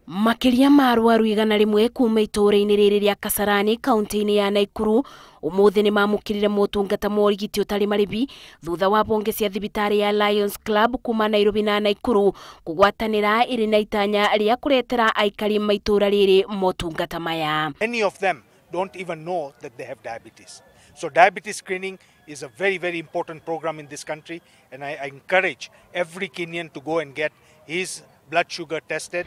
Makĩria ma arwaru 100 kuma itũũra-inĩ rĩrĩ rĩa Kasarani kaunti-inĩ ya Naikuru ũmũthĩ nĩ mamũkĩrire motungata ma ũrigiti ũtarĩ marĩhi thutha wa bonge cia thibitarĩ ya Lions Club kuma Nairobi na Naikuru kũgwatanĩra ĩrĩ na itanya rĩa kũretera aikari ma itũũra rĩrĩ motungata maya. Many of them don't even know that they have diabetes. So diabetes screening is a very, very important program in this country, and I encourage every Kenyan to go and get his blood sugar tested.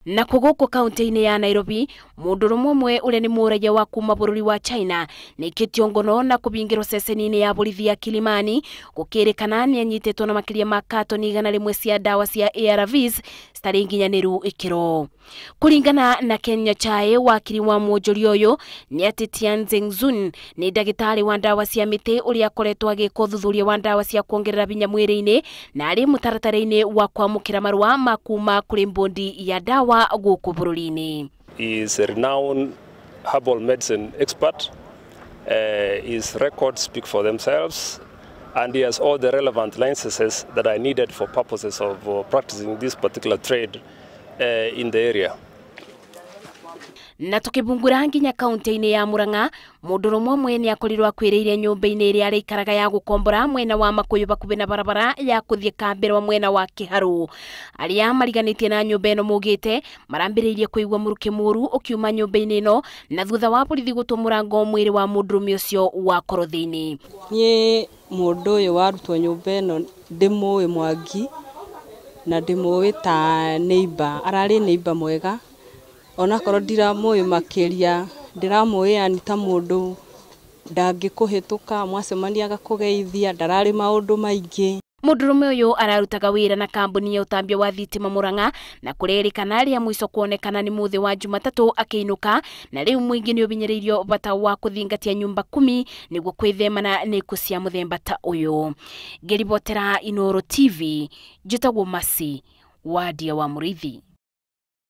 Na kũgũkũ kaunti-inĩ ya Nairobi mũndũrũme ũmwe ũrĩa nĩ mũraia wa kuma bũrũri wa China nĩaikĩtio ngono na kũbingĩrwo ceceni-inĩ ya borithi ya Kilimani gũkĩrĩkana nĩanyitĩtwo na makĩria ma katoni 100 cia ndawa cia ARVs citarĩ nginyanĩru ikĩro. Kũringana na Kenya Chai, wakiri wa mwonjoria ũyũ nĩ atĩ Tian Zhengzun nĩ ndagĩtarĩ wa ndawa cia mĩtĩ ũrĩa akoretwo agĩka ũthuthuria wa ndawa cia kuongerera hinya mwĩrĩ-inĩ na arĩ mũtaratara-inĩ wa kwamũkĩra marũa ma kuma kũrĩ mbondi ya ndawa gũkũ bũrũri-inĩ. He is a renowned herbal medicine expert. His records speak for themselves, and he has all the relevant licenses that are needed for purposes of practicing this particular trade in the area. Na tukibungura nginya kaunti-inĩ ya Murang'a mũndũrũme ũmwe nĩ akorirwo akuĩrĩire nyũmba-inĩ ĩrĩa araikaraga ya gũkombora mwena wa Makuyu bakuhĩ na barabara ya kũthiĩ Kambĩrwa mwena wa Kĩharũ. Arĩa mariganĩtie na nyũmba ĩno maugĩte marambĩrĩirie kũigua mũrukĩ mũru ũkiuma nyũmba-inĩ ĩno na thutha wa borithi gũtua mũrango mwĩrĩ wa mũndũrũme ũcio wakorwo thĩinĩ. Niĩ mũndũ ũyũ warutwo nyũmba ĩno ndĩmũĩ Mwangi na ndĩmũĩ ta neighbor, ararĩ neighbor mwega onakorwo ndiramũĩ makĩria ndĩramũĩ yani ta mũndũ ndangĩkũhĩtũka mwacemania agakũgeithia ndararĩ maũndũ maingĩ. Mũndũrũme ũyũ ararutaga wĩra na kambuni ya ũtambia wa thitima Murang'a na kũrerĩkana rĩa mũico kuonekana nĩ mũthĩ wa Jumatatũ akĩinũka na rĩu mũingĩ nĩ ũbinyĩrĩirio bata wa kũthingatia nyumba 10 nĩguo kwĩthemana na ikuũ cia mũthemba ta ũyũ. Ngĩribotera Inooro TV njĩtagwo Mercy Wadia wa Mũrĩithi.